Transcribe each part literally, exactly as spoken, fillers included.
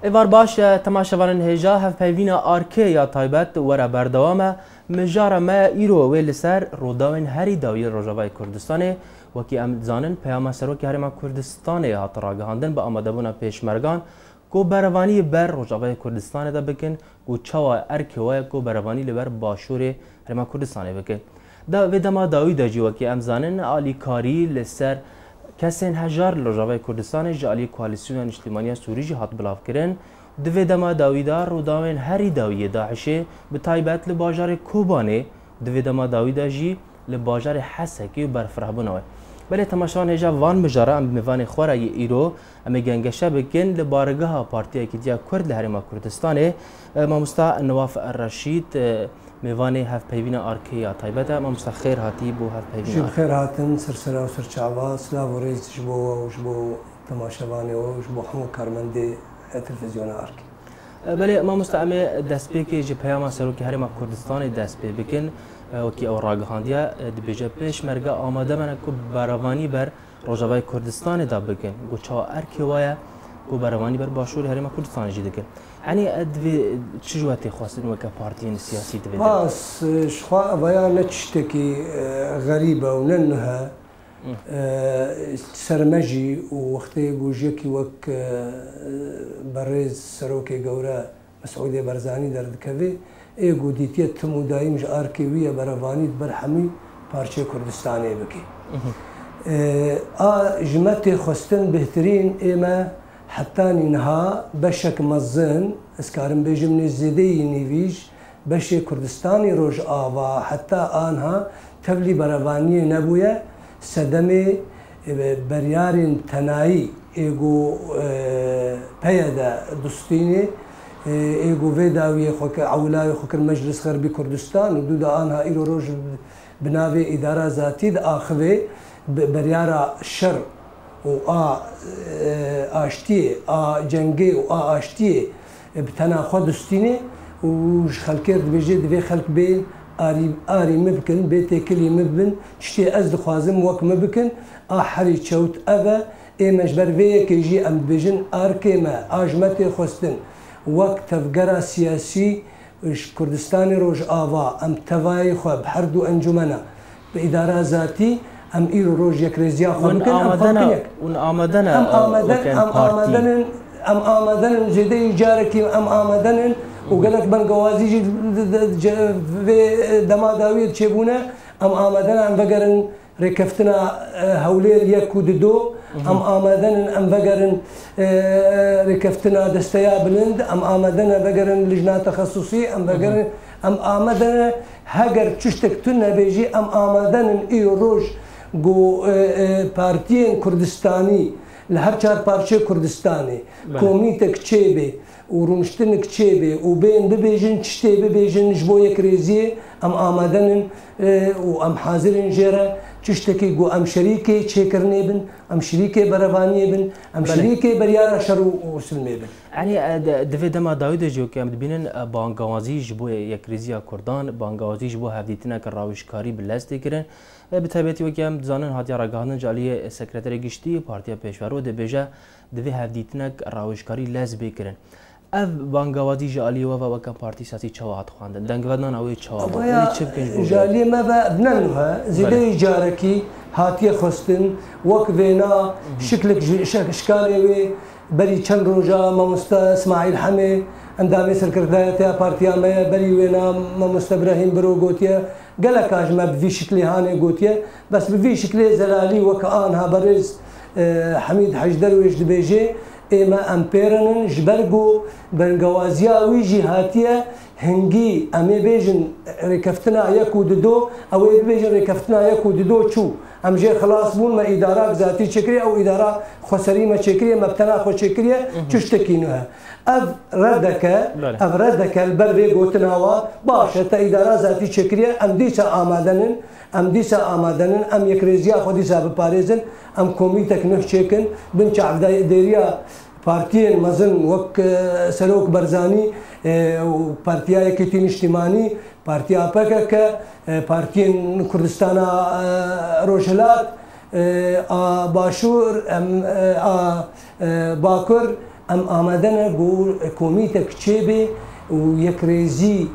Êvar baş, e, temaşevanên hêja, hevpeyvîna Arkê ya taybet were berdewam e. Mijara me îro wê li ser rûdawên herî dawî li Rojavayê Kurdistanê. Wekî em dizanin, peyama Serokê Herêma Kurdistanê hat ragihandin bi amadebûna pêşmergan ku berevanî ber Rojavayê Kurdistanê de bikin, ku çawa erkê we ye ku berevanî li ber Başûrê Herêma Kurdistanê bikin. Da vê dema dawî de jî, wekî em zanin, alîkarî li ser kesên hejar li Rojavayê Kurdistanê ji alî Koalîsyona Niştimaniya Sûrî jî hat bilavkirin. Di vê dema dawî de rûdawên herî dawî yê DAIŞê, bi taybet li bajarê Kobanê, di vê dema dawî de jî li bajarê Hesekê û berfirehbûna wê. Belê temaşevan hêja van mijara em bi mêvanê xwe re yê îro em ê gengeşe bikin li baregeha Partiya Yekîtiya Kurd li Herêma Kurdistanê, e, mamosta Newaf Reşîd, e, mêvanê hevpeyvîna Arkê ya taybet e. Mamosta xêr hatî bo hevpeyvîna Arkê. Ji bi xêr hatin, ser sera û ser çava, silav û rêz ji bo we û ji bo temaşevanê we û ji bo hemû karmendê, e, televîzyona Arkê. E, belê mamosta, em ê destpêkê ji peyama Serokê Herêma Kurdistanê dest pê bikin. E, wekî ew ragihandiye, e, dibêje, pêşmerge amade me ne ku berevanî ber Rojavayê Kurdistanê de bikin. Ku çawa erkê we ye ku berevanî ber Başûrê Herêma Kurdistanê jî dikin. Yanî, e, divê çi ji we tê xwestin weke partiyên siyasî divê de? Spas, e, ji xwe ev ya ne tiştekî, e, xerîb e û ne nuh e. E, ser me jî û wextê ku ji yekî wek, e, berêz Serokê Gewre Mesûdê Barzanî derdikeve, ê ku dîtiye tim û dayîm ji arkê wî ye berevanî di ber hemî parçeyê Kurdistanê bike. E, a ji me tê xwestin bêhtirîn ê me hetanî niha beşek mezin, ez karim bêjim nêz zêdeyî nîvî ji beşê Kurdistanê Rojava heta anha tevlî berevaniyê nebûye, sedemê, e, beryarên tenayî ê ku, e, peye de dustînê, e, ê ku vê dawiyê xwe kir, ewlayê xwe kir Meclis Xerbî Kurdistan û dû de anha îro roj bi navê îdara zatî diaxivê, bi beryara şer û a, e, aştiyê, a cengê û a aştiyê, e, bi tena xwe distîne û ji xelkê re dibêje, divê xelk bê arî, arî min bikin, bê têkilî min bibin, tiştê ez dixwazim wek min bikin, a herî çewt ev e. Ê me ji ber vê yekê jî em dibêjin, arkê me, a ji me tê xwestin, wek tevgera siyasî, ji Kurdistanê Rojava, em tevayê xwe bi her du encûmena, bi îdara zatî, em îro roj yekrêziya xwe bikin, em xwe bikin yek. Hûn amade ne, hûn amade ne, em e, amade, weke em partî? Amadenin, em amadenin, zêdeyî carekî em amadenin û gelek bengewazî jî di, di, di, ce-, vê dema dawiyê çêbûne, em amadene, em vegerin rêkeftina, e, Hewlêr yek û dido, em amadenin, em vegerin, e, rêkeftina Desteya Bilind, em amadene vegerin lijna texesusî, em vegerin, em amadene, heger tiştek tune bê jî, em amadenin îro roj ku, e, e, partiyên Kurdistanî li her çar parçeyê Kurdistanê, belê, komîtek çêbê, û rûniştinik çêbê û bên bibêjin, tiştê bibêjin ji bo yekrêziyê, em amadenin, e, û em hazir in jê re. Tiştekî ku em şerîkê çêkirinê bin, em şerîkê berevaniyê bin, em, belê, şerîkê beryara şer û, û silmê bin. Yanî, e, di, di vê dema dawî de jî wekî em dibînin, e, bangewazî ji bo yekrêziya Kurdan, bangewazî ji bo hevdîtineke rawêjkarî bi lez tê kirin. E, bi taybetî wekî em dizanin hatiye ragihandin ji aliyê Sekreterê Giştî Partiya Pêşverû dibêje, divê hevdîtinek rawêjkarî lez bê kirin. Ev bangewazî ji aliyê we ve weke partî siyasî çawa hat xwendin? Dengvedana wê çawa bû? Ev ya, wê çi bikin ji bo ji aliyê me ve ev ne nuh e. Zêdeyî carekî hatiye xwestin, wek vêna şiklik ji şe-, şikalê wê berî çend roja mamoste Îsmaîl Hemê, endamê serkirdayetiya partiya me ye, berî wêna mamoste Birahîm Biro gotiye, geleka ji me bi vî şiklê hanê gotiye, bes bi vî şiklê zelalî weke anha berêz, e, Hemîd Hec Derwêş dibêjê, ê me em pêr in, ji ber ku bengewaziya wî jî hatiye hingî, em ê bêjin rêkeftina yek û dido, ew ê bibêjin rêkeftina yek û dido çû. Em jê xilas bûn, me îdara bi zatî çêkiriye, ew îdara xweserî me çêkiriye, me bi tena xwe çêkiriye, çi tiştekî nû he. Ev redeke, belê, ev redeke li ber vê gotina wa, baş e, te îdara zatî çêkiriye, em dîsa amade nin, em dîsa amade nin, em yekrêziya xwe dîsa biparêzin, em komîtek nûh çêkin, bin çavdêriya partiyên mezin wek, e, Serok Barzanî, e, û Partiya Yekîtî Niştimanî, Partiya P K K, e, partiyên Kurdistana, e, Rojhilat, E, a Başûr, em, e, a, e, Bakur, em amade ne ku komîtek çêbê û yekrêzî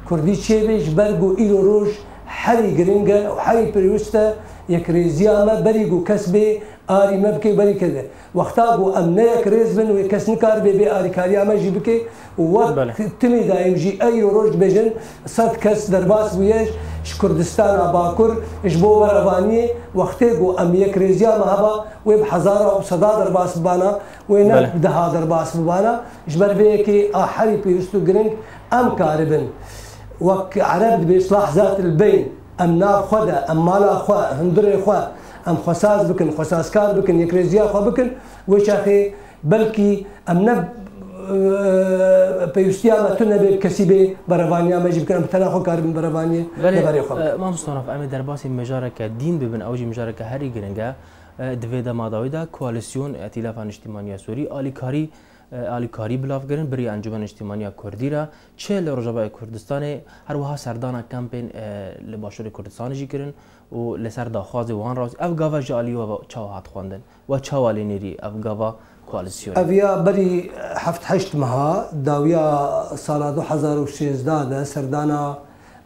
Kurdî çêbê, ji ber ku îro roj herî giring e û herî pêwist e yekrêziya me, berî ku kes bê arî me bike, berî keve. Wexta ku em ne yekrêz bin wê kes nikaribe bê arîkariya me jî bike û wek Belê. Timî dayîm jî ey roj dibêjin sed kes derbas bûye ji Kurdistana Bakur ji bo berevaniyê. Wextê ku em yekrêziya me heba wê bi hezara û seda derbas bibana, wê ne Belê. Deha derbas bibana. Ji ber vê yekê a herî pêwist û giring em karibin wek Ereb dibê silah zat il beyn. Em nav xwe de, em mala xwe, hundirê xwe, em xwesaz bikin, xwesazkar bikin, yekrêziya xwe bikin, wê çaxê belkî em ne, e, pêwîstiya me tune bê, kesî bê berevaniya me jî bikin, em bi tena xwe karibin berevaniyê Belê, deverê xwe bikin. E, Mam Mustafa, em ê derbasî mijareke dîn bibin, ew jî mijareke herî giring e. E, di vê dema dawî de koalîsyon, Îtîlafa Niştîmaniya Sûrî, alîkarî e, alîkarî bilav kirin, bi rêya Encûmena Niştîmaniya Kurdî re, çi li Rojavayê Kurdistanê, her wiha serdana kempên, e, li Başûrê Kurdistanê jî kirin û li ser daxwazê wan rast. Ev gava ji alî we çawa hat xwendin? We çawa lê nêrî ev gava koalîsyonê? Ev ya berî heft heşt meha, dawiya sala du hezar û sêzdeh de serdana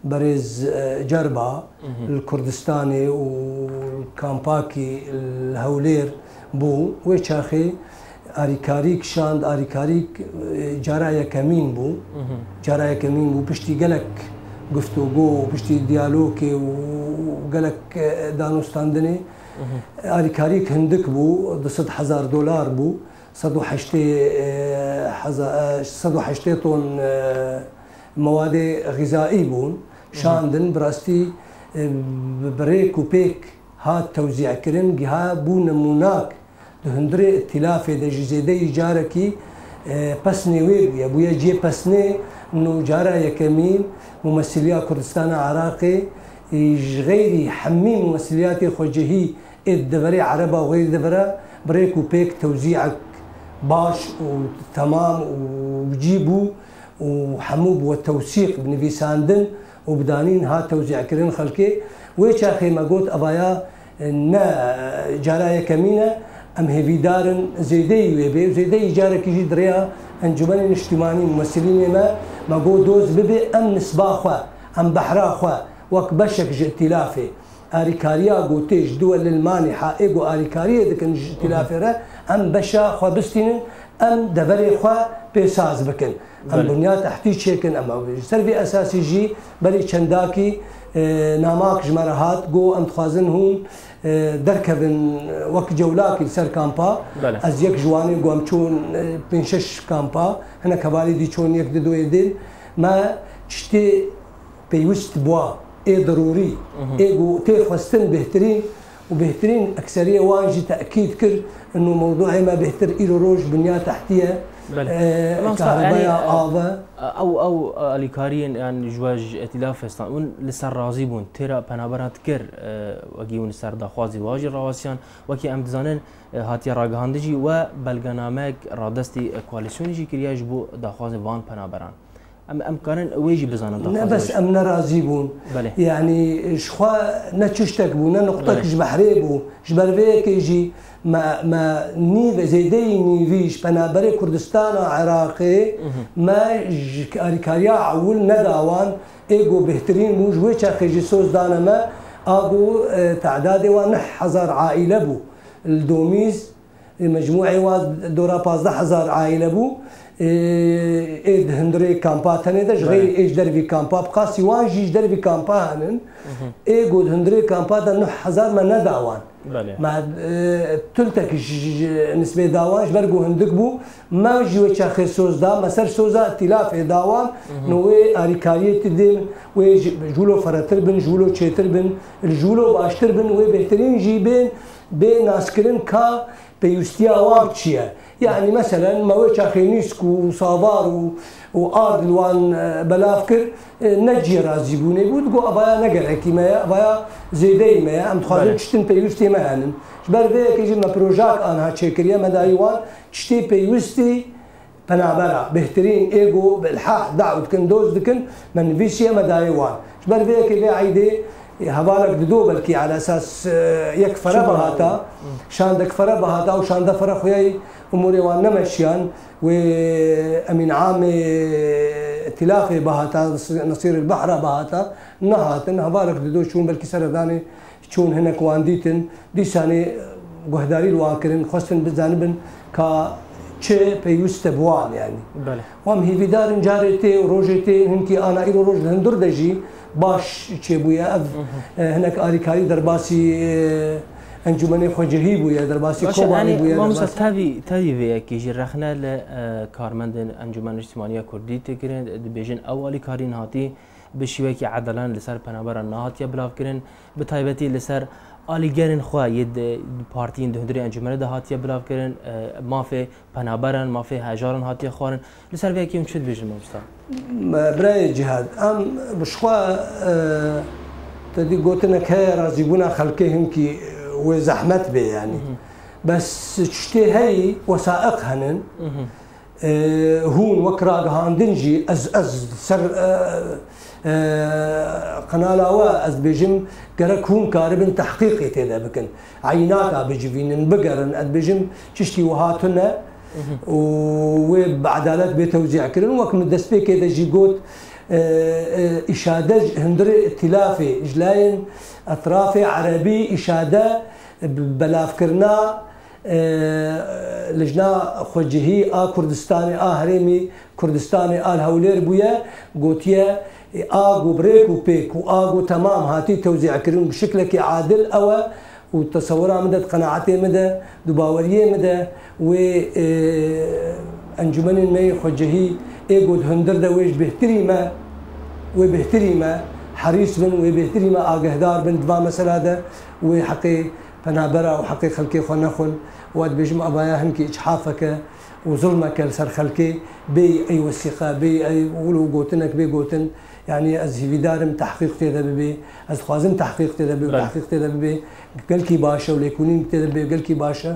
Berêz, e, Cerba Mhm. li Kurdistanê û li kampakî li Hewlêr bû. Wê çaxê arîkarî kişand, arîkarî, e, cara yekemîn bû. Mhm. Cara yekemîn bû, piştî gelek guftûgo û piştî diyalogê û gelek, e, danûstandinê. Mhm. Arîkarîk hindik bû, du sed hezar dolar bû. Sed û heştê, e, heza-, e, sed û heştê ton, e, mewadê xîzaî bûn, şandin, bi rastî, e, bi, bi rêk û pêk hat tewzî kirin, giha bû nemûnak di hundirê îtîlafê de jî zêdeyî carekî, e, pesnê wê bûye, bûye cihê pesnê. No cara yekemîn mumesiliya Kurdistana Iraqê, e, ji xeyrî hemî mumesiliyatê xwecihî ê di deverê Ereba û xeyrî devera bi rêk û pêk tewzîek baş û temam û bi cî bû û hemû bi we tewsîq, bi nivîsandin û bi danîn hat tewzîkirin xelkê. Wê çaxê me got, evaya, e, ne cara yekemîn e, em hêvîdar in zêdeyî wê bê û zêdeyî carekî jî di rêya Encûmenê Niştîmanî mumesilînê me, me got, doz bibe, em nisba xwe, em behra xwe wek beşek ji îtîlafê, arîkariya ku tê ji duwelil manîha ê ku arîkariyê dikin ji îtîlafê re, em beşa xwe bistînin, em deverê xwe pê saz bikin. Em Belê. Bunya tehtî çêkin, em ew ji ser vê esasî jî berî çendakî, e, namak ji me re hat, got, em dixwazin hûn, e, derkevin, e, wek cewlakî li ser kampa. Belê. Ez yek ji wan im, got, em çûn, e, pênc şeş kampa, hinek hevalî dî çûn yek di doyê din. Me tiştê pêwist bûa, ê dirûrî, Mhm. ê ku tê xwestin bêhtirîn û bêhtirîn ekseriyê wan jî tekîd kir, ino mewdûê me bêhtir îro roj bunya tehtî ye, Belê. e, Mamosta, kahrebaya yani, e, av e. Ew, ew alîkariyên, yani, ji we ji Îtîlafê Stan, hûn li ser razî bûn, têra penaberan dikir, e, wekî hûn li ser daxwazî wa jî rawestiyan, wekî em dizanin, e, hatiye ragihandin jî we belgenamek radestî, e, koalîsyonê jî kiriye ji bo daxwazê van penaberan. Em, em karin wê jî bizanin Ne daxwazê bes we jî. Em nerazî bûn. Belê. Yanî ji xwe ne çiştek bû, ne nuqtek Belê. Ji behrê bû. Ji ber vê yekê jî me, me nîv, zêdeyî nîvî ji penaberê Kurdistana Iraqê Mhm. me ji alîkariya ewil neda wan, ê ku bêhtirîn bû, ji wê çaxê jî soz dane me, a ku, e, tedadê wan neh hezar aîle bû. Li Domîz, Ê mecmûê wa dora pazdeh hezar aîle bû. Ê, ê di hundirê kampa tenê de, ji Belê. Xeyrî ê ji dervî kampa, bi qasî wan jî ji dervî kampa henin. Mhm. Ê got hundirê kampa de neh hezar me neda wan. Belê. Me, e, tultek ji, ji, ji nisbê da wan, ji ber ku hindik bû. Me jî wê çaxê soz da, me ser soza îtîlafê da wan. Mhm. No wê arîkariyê ti dê, wê ji, ji wilo ferehtir bin, ji wilo çêtir bin, ji wilo baştir bin, wê bêhtirîn jî bên, bê naskirin ka pêwîstiya wan çi ye? Yanî, meselen, me wê çaxê nîsk û savar û, û ard li wan, e, belav kir, e, ne cihê razîbûnê bû, digot, "Evaya ne gerekî me ye, evaya zêdeyî me ye, em dixwazin Belê. Tiştin pêwîstê me henin." Ji ber vê yekê jî me projak anha çêkiriye, me dayî wan tiştê pêwîstî penabera, bêhtirîn ê ku bi ilhah daw dikin, doz dikin, me nivîsiye, me dayê wan. Ji ber vê yekê vê eydê Hevalek dido belkî ala esas, e, yek fere bihata, şandek fere bihata û şande fere xwe yayî umûrê wan nemeşiyan wê emîn amê îtîlafê bihata, Nasîr el Behra bihata, nehatin. Hevalek dido çûn belkî seredanê çûn hinek wan dîtin. Dîsanê guhdarî li wan kirin, xwestin bizanibin ka çi pêwîst e bi wan, yanî. Belê. Wan hêvîdar in carê tê û rojê tê, hinkî ana îro roj li hundir de jî baş çêbûye. Ev, e, hinek alîkarî derbasî, e, encûmenê xwecihî bûye, derbasî Baş e, kobanê yanî, bûye, mamosta, derbasî tevî, tevî vê yekê jî rexne li, e, karmendên Encûmen Niştimaniya Kurdî tê kirin, dibêjin ew alîkarî nihatî bi şîwekî edalan li ser penabera nehatiye bilavkirin, bi taybetî li ser alîgerên xwe yê di partiyên di hundirê encûmenê de hatiye bilavkirin, e, mafê penaberan, mafê hejaran hatiye xwarin. Li ser vê yekê hûn çi dibêjin, mamosta? Me, birayê Cîhad, em bi xwe, e, te dî gotinek heye, razîbûna xelkê hinkî, e, wê zehmet bê, yanî. Bes tiştê heyî, wesaiq henin. E, hûn wek ragihandin jî ez, ez ser, e, e, qenala we ez dibêjim, gerek hûn karibin tehqîqê tê de bikin. Eynata bicivînin, bigerin, ez dibêjim tiştî wiha tune û wê bi edalet bê tewzî kirin. Wek min destpêkê de jî got, e, e, îşade ji hundirê îtîlafê ji layên etrafê erebî îşade bi belavkirina e, Lijna Xwecihî a Kurdistanê, a Herêmî Kurdistanê a li Hewlêr bûye, gotiye, e, a ku bi rêk û pêk û a ku temam hatî tewzî kirin bi şiklekî adil ew e û tesewira min de, di qenaetê min de, di baweriyê min de wê, e, encûmenên me yê xwecihî ê ku di hundir de wê ji bêhtirî me, wê bêhtirî me herîs bin, wê bêhtirî me agehdar bin di va mesela de, wê heqê penabera û heqê xelkê xwe nexwin û ez dibêjim, avaya hinkî îchafeke û zulmeke li ser xelkê bêyî ey wesîqe, bêyî ey wilo gotinek bê gotin. Yanî ez hîvîdar im tehqîq tê de bibe, ez dixwazim tehqîq tê de bibe û Belê. tehqîq tê de bibe gelkî baş e û lêkolîn tê de bibe gelkî baş e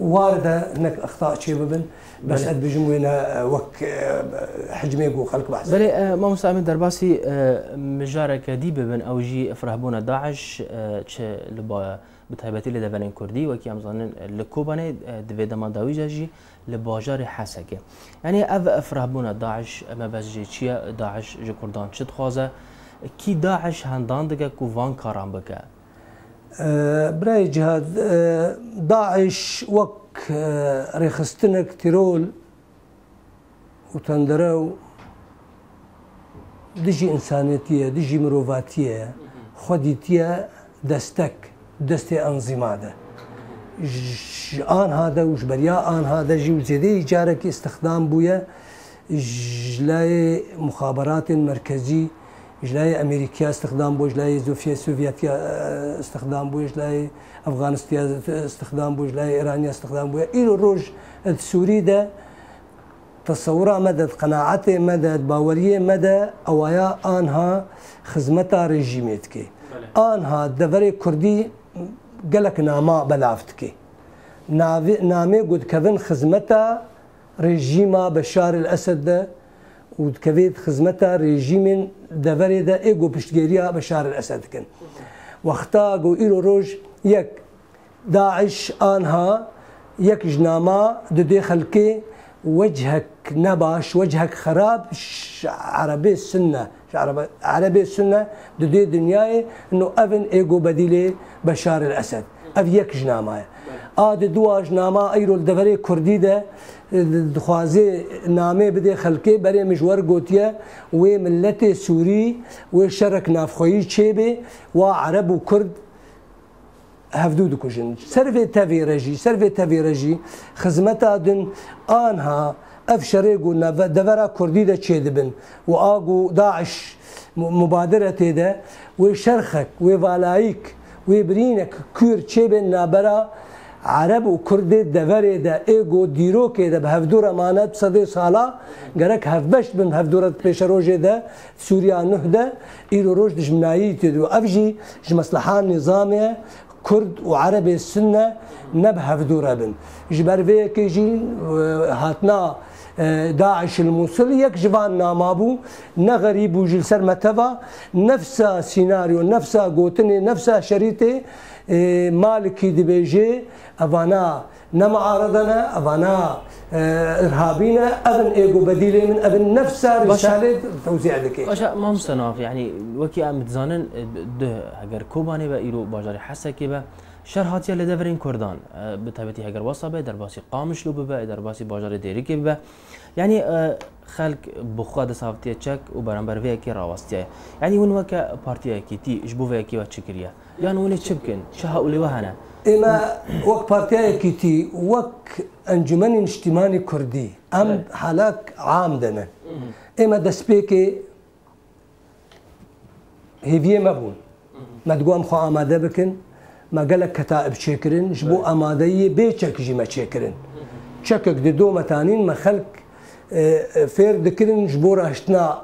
û ware de hinek exta çê bibin. Bes Belê. ez dibêjim wêne, e, wek, e, hicmê ku xelk behs Belê, e, mamosta, em ê derbasî, e, mijareke dî bibin, ew jî firehbûna DAIŞ, e, çi li ba-, bi taybetî li deverên Kurdî, wekî em zanin, li Kobanê, e, di vê dema dawî de jî li bajarê Hesekê. Yanî ev firehbûna DAIŞ, mebest jê çi ye? DAIŞ ji Kurdan çi dixwaze? Kî DAIŞ hendan dike ku van karan bike? E, birayê Cihad, e, DAIŞ wek, e, rêxistinek tîrol û tenderew dijî însaniyetî ye, dijî mirovatiyê ye. Xwe dîtiye destek, destê enzîma de. Ji anha de û ji beriya anha de jî û zêdeyî carekî îstixdam bûye ji layê muxaberatên merkezî, ji layê Amerîkiya îstixdam bûye, ji layê Zofiyê Sovyetiya, e, îstixdam bûye, ji layê Efganistiya îstixdam bûye, ji layê Îraniya îstixdam bûye. Îro roj di Sûrî de Tesewira me de, di qenaetê me de, di baweriyê me de, ewaya anha xizmeta rejîmê dike. Belê. Anha deverê Kurdî gelek nama belav dike. Navê, namê ku dikevin xizmeta rejîma Beşar el Esed de û dikevê xizmeta rejîmên deverê de ê ku piştgiriya Beşar el Esed dikin. Wexta ku îro roj yek DAIŞ anha yek ji nama didê xelkê wechek nebaş, wechek xerab ji erebê Sunne, ji erebe-, erebê Sunne didê dinyayê, no ev in ê ku bedîlê Beşar el Esed. Ev yek ji nama ye. A di dua ji nama eyro li deverê Kurdî de, e, dixwaze namê bidê xelkê, berê min ji wer gotiye, wê miletê Sûrî, wê şerek navxweyî çêbê, wa ereb û Kurd hevdû dikujin. Ser vê tevî re jî, ser vê tevî re jî xizmeta din anha ev şerê ku neve-, devera Kurdî de çêdibin û a ku DAIŞ mu-, mubadire tê de, wê şerxek, wê valayîk, wê birînek kûr çêbên nabera Ereb û Kurdê deverê de ê ku dîrokê de bi hevdû re mane bi sedê sala, gerek hevbeş bin hevdû re di pêşerojê de Sûriya nuh de îro roj dijminayî tê de. Ev jî ji mesleha nîzamê ye. Kurd û Erebê Sunne ne bi hevdû re bin. Ji ber vê yekê jî, e, hatina E, DAIŞ li Mûsil yek ji van nama bû, ne xerîb bû ji li ser me teva, nefsa sînaryo, nefsa gotinê, nefsa şerîtê, e, Malikî dibêje, evana ne muarede ne, evana, e, irhabî ne, ev in ê ku bedîlê min, ev in nefsa Rîsalê tewzî dike. Başa, mamoste Naf, yanî wekî em dizanin, e, di, heger Kobanê be, îro bajarê Hesekê be, şer hatiye li deverên Kurdan, e, bi taybetî heger wesa be, derbasî Qamişlo bibe, derbasî bajarê Dêrikê bibe. Yanî, e, xelk bi xwe dest avitiye çek û beramber vê yekê rawastiye. Yanî hûn weke Partiya Yekîtî ji bo vê yekê we çi kiriye? Yan hûn ê çi bikin? Çi hewlê we hene? Ême wek Partiya Yekîtî, wek Encûmenê Niştîmanî Kurdî, em Belê. halak am de ne. Ême destpêkê hêviyê me bûn. Me digot em xwe amade bikin. Me gelek ketaib çêkirin. Ji bo Belê. amadeyiyê bê çek jî me çêkirin. Çekek di do me tanîn, me xelk, e, e, fêr dikirin ji bo raştina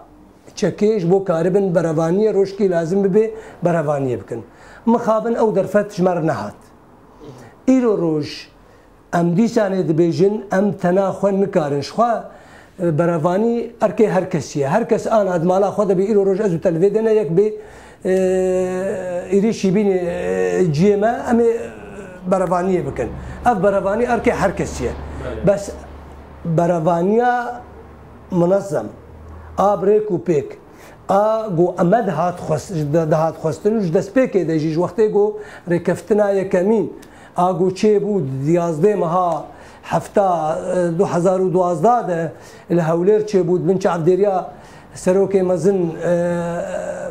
çekê, ji bo karibin berevaniyê, rojkî lazim bibe berevaniyê bikin. Mixabin ew derfet ji me re nehat. Îro roj Em dîsanê dibêjin, em tena xwe nikarin. Ji xwe, e, berevanî erkê her kesî ye. Her kes ana di mala xwe de bî, îro roj ez û te li vê de ne yek bê, e, êrîşî bînî, e, ciyê me, em ê berevaniyê bikin. Ev berevanî erkê her kesî ye. Belê. Bes berevaniya munezem, a bi rêk û pêk, a ku me dihat xwest-, di-, dihat xwestin û ji destpêkê de jî, ji wextê ku rêkeftina yekemîn, A ku çêbû di yazdeh meha hefta, e, du hezar û duwazdeh de li Hewlêr çêbû, di bin çavdêriya serokê mezin, e,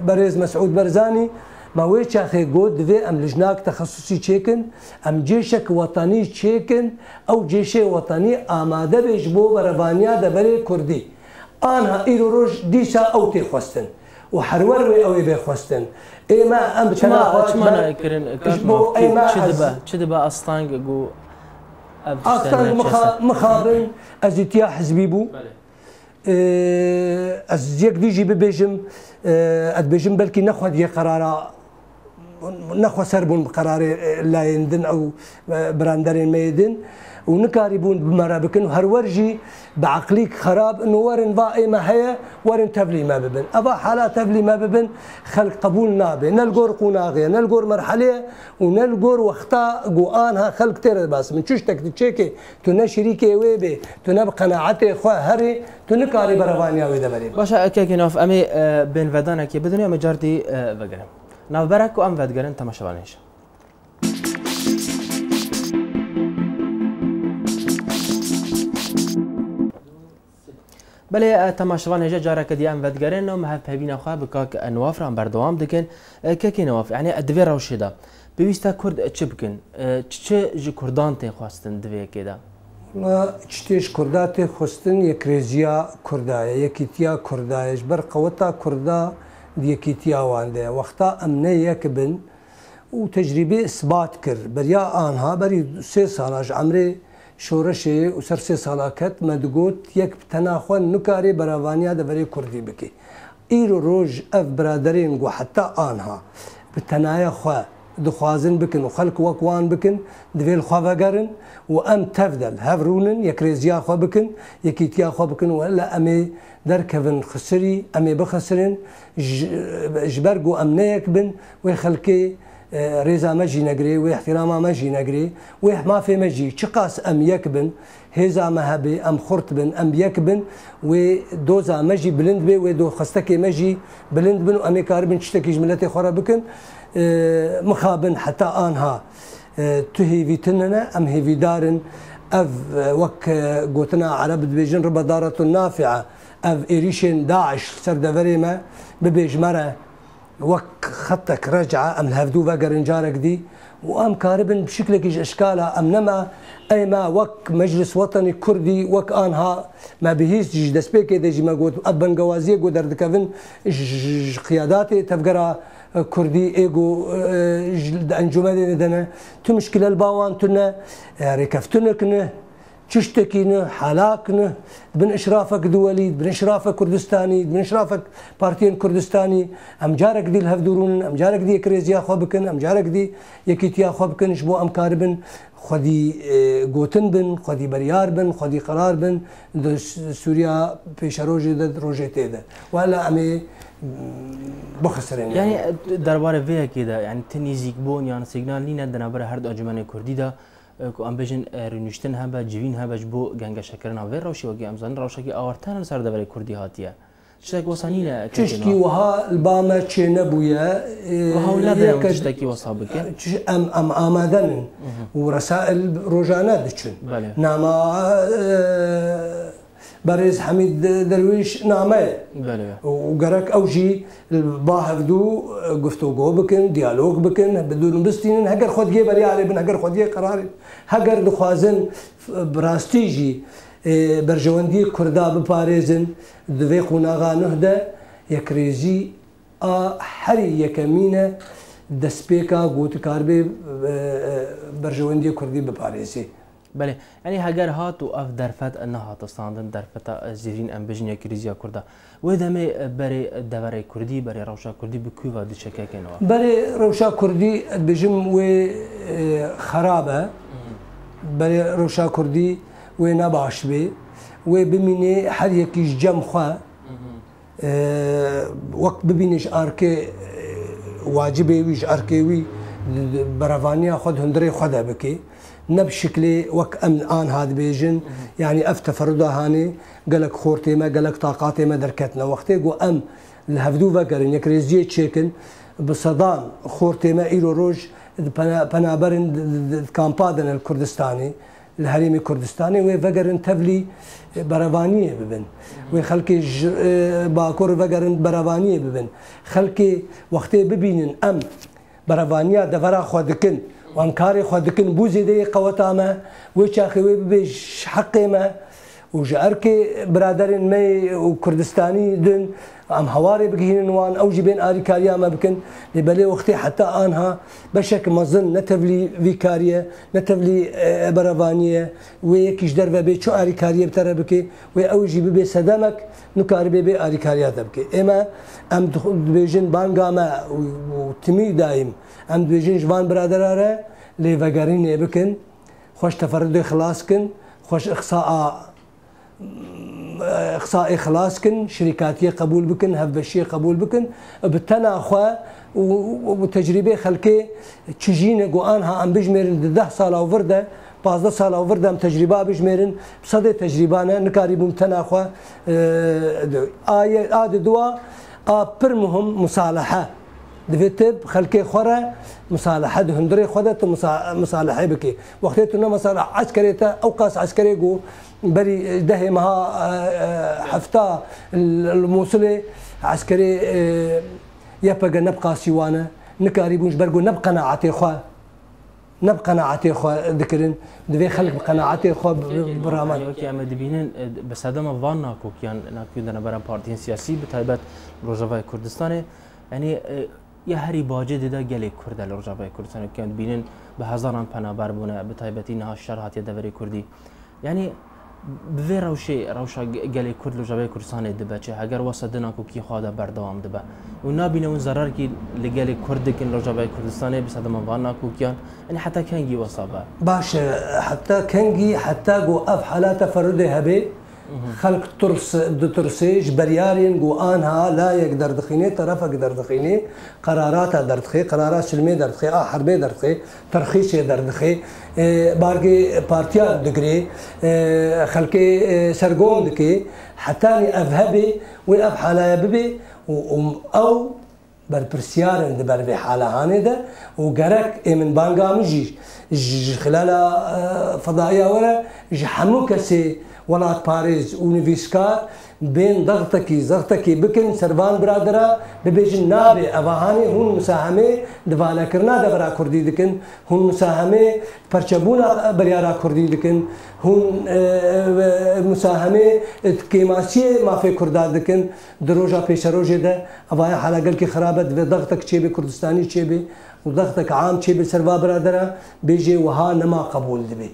berêz Mesûd Barzanî, me wê çaxê got, divê em lijnak texesusî çêkin, em cêşek wetanî çêkin, ew cêşê wetanî amade be ji bo berevaniya deverê Kurdî. Anha îro roj dîsa ew tê xwestin û herwer wê ew ê bê xwestin. Ê me em bi Çima, tena xwe çima me nayê kirin, kak ji bo Maf? ê Çi, me çi ez dibe, çi dibe asteng ku ev tiştê Asteng neçêse? mixa-, mixabin ez îtiya hizbî bû. Belê. Ê, ez yek dî jî bibêjim, ê, ez dibêjim belkî nexwediye qerara nexweser bûn bi qerarê, e, layên din ew, e, biranderên me yê din û nikarîbûn bi me re bikin û herwer jî bi eqlîk xerab ino werin va ê me heye, werin tevlî me bibin. Eva hala tevlî me bibin, xelk qebûl nabe. Ne li gor qonaxê ye, ne li gor merhelê ye û ne li gor wexta ku anha xelk tê re dibas min. Çi tiştek diçêkê, tu ne şirîkê wê bê, tu ne bi qenaetê xwe herê, tu nikarî berevaniya wê de berê. Baş e, kekê Naf, em ê, e, bênvedanekê bidin, em ê car dî, e, vegerin. Navberek ku em vedigerin temaşevanên ji. Belê, e, temaşevan hêja careke dî em vedigerin û me hevpeyvîna xwe bi kak, e, Newaf re em berdewam dikin. E, kekê Newaf, yanî, e, di vê rewşê de pêwîst e Kurd, e, çi bikin? E, çi, çi ji Kurdan tê xwestin di vê yekê de? Wela çi tê ji Kurda tê xwestin, yekrêziya Kurda ye, yekîtiya Kurda ye. Ji ber qeweta Kurda di yekîtiya wan de ye. Wexta em ne yek bin û tecrîbê isbat kir. Beriya anha, berî sê sala ji emrê şoreşê û ser sê sala ket, me digot, yek bi tena xwe nikarê beravaniya deverê Kurdî bike. Îro roj ev biraderên ku heta anha bi tenaya xwe dixwazin bikin û xelk wek wan bikin, divê li xwe vegerin û em tev de li hev rûnin, yekrêziya xwe bikin, yekîtiya xwe bikin û wele em ê derkevin xisirî, em ê bixisirin, ji, ji ber ku em ne yek bin, wê xelkê, e, rêza me jî negirê, wê îhtîrama me jî negirê, wê mafê me jî, çiqas em yek bin, hêza me hebe, em xurt bin, em yek bin, wê doza me jî bilind bê, wê doxistekê me jî bilind bin û em ê karibin tiştekî ji miletê xwe re bikin. E, mixabin heta anha, e, tu hêvî tune ne, em hêvîdar in. Ev, e, wek, e, gotina Ereb dibêjin, ribe daretun nafia, ev êrîşên DAIŞ li ser deverê me, bibê ji me re, wek xetek reca em li hevdû vegerin carek dî û em karibin bi şiklekî ji eşkala em nema ey me wek Meclis Wetenî Kurdî, wek anha me bihîst jî, ji destpêkê de jî me got, ev bengewaziyê ku derdikevin ji, ji, ji qiyadatê tevgera, e, Kurdî ê ku, e, ji, di encûmenê de ne, tu mişkile li ba wan tune, e, rêkeftinek ne. çiştekî ne, halak ne, di bin işrafek duwelî, di bin işrafek Kurdistanî, di bin işrafek partiyên Kurdistanî, em carek dî li hev dûrûnin, em carek dî yekrêziya xwe bikin, em carek dî yekîtiya xwe bikin, ji bo em karibin xwedî, e, gotin bin, xwedî beryar bin, xwedî qerar bin, di Sûriya pêşerojê de, di rojê tê de. Wela em ê, mm, bixisirînin. Yani derbarê vê yekê de, yani ti nîzîkbûn yan sîgnal nîne di navbera her du encûmenê Kurdî de, e, ku em bêjin, e, rûniştin hebe, civîn hebe ji bo gengeşekirina vê rewşê, wekî em zanin rewşekî awertene li ser deverê Kurdî hatiye. Tiştek wesa nîne kekê. Tişkî wiha li ba me çênebûye. Ê, Wiha hûn nedayam yeke tiştekî wesa bikin? Çi-, em, em amade nin. Û resail rojane diçin. Belê. Nama, e, berêz Hemîd De-, Derwîş name ye. Belê. Û gerek ew jî li ba hevdû, e, guftûgo bikin, diyalog bikin, bidûn bistînin, heger xwediyê beryarê bin, heger xwediyê qerarê bin. Heger dixwazin, f-, bi rastî jî, e, berjewendiyê Kurda biparêzin, di vê qonaxa nuh de yekrêzî a herî yekemîn e destpêka ku tu karibê, e, e, berjewendiyê Kurdî biparêzî. Belê, yanî heger hat û ev derfet nehate standin, derfeta, e, zêrîn em bêjin ya krîziya Kurda. Wê demê, e, berê deverê Kurdî, berê rewşa Kurdî bi ku ve diçe kekên we? Berê rewşa Kurdî, ez dibêjim wê, e, xerab e. Berê rewşa Kurdî wê ne baş bê. Wê bimînê her yekî ji cem xwe. E, wek bibîne ji arkê, e, wacibê wî, ji arkê wî di, di, berevaniya xwe di hundirê xwe de bike. Ne bi şiklê wek em anha dibêjin, yanî ev teferruda hanê gelek xortê me, gelek taqatê me derketine. Wextê ku em li hevdû vegerin, yekrêziyê çêkin, bi sedan xortê me îro roj di pena-, penaberin di, di, di, di kampa de ne li Kurdistanê. Li Herêmê Kurdistanê wê vegerin tevlî, e, berevaniyê bibin. Wê xelkê ji, e, Bakur vegerin berevaniyê bibin. Xelkê wextê bibînin em berevaniya devera xwe dikin û em karê xwe dikin, bû zêdeyê qeweta me, wê çaxê wê bibe ji heqê me û ji erkê biraderên me û Kurdistanî din. Em hewarê bigihînin wan, ew jî bên arîkariya me bikin. Lê belê wextê heta anha beşek mezin ne tevlî vî karî ye, ne tevlî, e, berevanî ye. Wê yekî ji derve bê çi arîkariyê bi te re bike, wê ew jî bibe sedemek, nikaribê bê arîkariya te bike. Ême em dixu-, dibêjin banga me û, û timî dayîm, em dibêjin ji van biradera re lêvegerînê bikin, xwe ji teferrudê xilas kin, xwe ji îqsa a Qisa ê xilas kin, şirîkatiyê qebûl bikin, hevbeşiyê qebûl bikin, bi tena xwe û, û, û tecrîbê xelkê çi jî ne ku anha em bijmêrin di deh sala û vir de, pazdeh sala û vir de em tecrîba bijmêrin, bi sedê tecrîba ne, nikarîbûn tena xwe, e, de, a ye, a di dua, a pir muhim musalehe. Divê tu bi xelkê xwe re musalehe, di hundirê xwe de tu musa-, musalehê bikî. Wextê tu ne mesela eskerê te, ew qas eskerê ku berî dehê meha, e, e, hefta li, li Mûsilê eskerê, e, Y P G ne bi qasî wan e, nikarîbûn ji ber ku ne bi qenaetê xwe, ne bi qenaetê xwe dikirin, divê xelk bi qenaetê xwe bi-, bi-, biraman. Yanî wekî em ê dibînin, e, bi sedema van nakokiyan, nakokiyan di navbera partiyên siyasî, bi taybet li Rojavayê Kurdistanê, yanî, e, ya herî bacê dide gelê Kurd e li Rojavayê Kurdistanê, wekî em dibînin bi hezaran penaber bûne, bi taybetî niha şer hatiye deverê Kurdî. Yanî bi vê rewşê, rewşa ge-, gelê Kurd li Rojavayê Kurdistanê dibe çi? Heger wesa di nakokiyê xwe de berdewam dibe û nabîne hûn zerarkî li gelê Kurd dikin li Rojavayê Kurdistanê bi sedema van nakokiyan, yanî heta kengî wesa be? Baş e, heta kengî, heta ku ev hala teferrudê hebe, xelk tirs, ditirse, ji beryarên ku anha layek derdixîne, terefek derdixîne, qerarata derdixê, qerara silmê derdixê, a herbê derdixê, terxîsê derdixê, e, bargê partiyan digirê, e, xelkê, e, sergom dike, hetanî ev hebe, wê ev halaya bibe û, û ew berpirsiyar in di ber vê halahanê de û gerek ê min banga min jî ji, ji xilala, e, fedaiya we re ji hemû kesê welatparêz û nivîskar bên dextekî, zextekî bikin ser van biradera, bibêjin nabe evahanê hûn musahemê di vanekirina devera Kurdî dikin, hûn musahemê perçebûna biryara Kurdî dikin, hûn, e, e, musahemê kêmasiyê mafê Kurda dikin, di roja pêşerojê de evaya hala gelkî xirab e, divê dextek çêbe, Kurdistanî çêbe û dextek am çêbe ser va biradera, bêjê wiha nema qebûl dibe.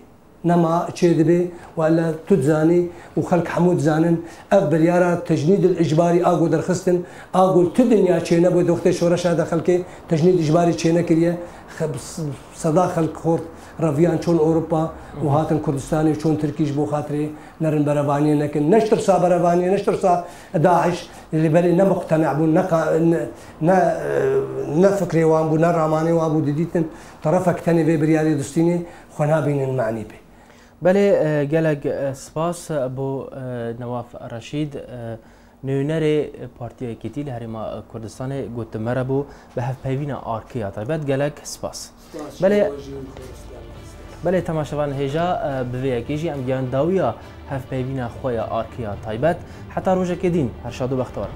nema çêdibe û ella tu dizanî û xelk hemû dizanin, ev biryara tecnîdil îcbarî a ku derxistin, a ku tu dinya çênebû di wextê şoreşa de xelkê tecnîd îcbarî çênekiriye. Xe-, s-, seda xelk xort reviyan çûn Ewropa û hatin Kurdistanê, çûn Tirkî ji bo xatirê nerin berevaniyê nekin. Ne ji tirsa berevaniyê, ne ji tirsa DAIŞ, lê belê ne muqtene bûn, ne qa-, ne, ne, e, ne fikrê wan bû, ne ramanê wan bû, didîtin terefek tenê vê biryarê distînê, xwe nabînin manî bê. Belê, e, gelek, e, spas bo, e, Newaf Reşîd, e, nûnerê Partiya Yekîtî li Herêma Kurdistanê got, me re bû bi hevpeyvîna arkê ya taybet. Gelek spas. Belê, belê temaşevan hêja, e, bi vê yekê jî em gihan dawiya hevpeyvîna xwe ya arkê ya taybet. Heta rojekê dîn, her şad û bextewar.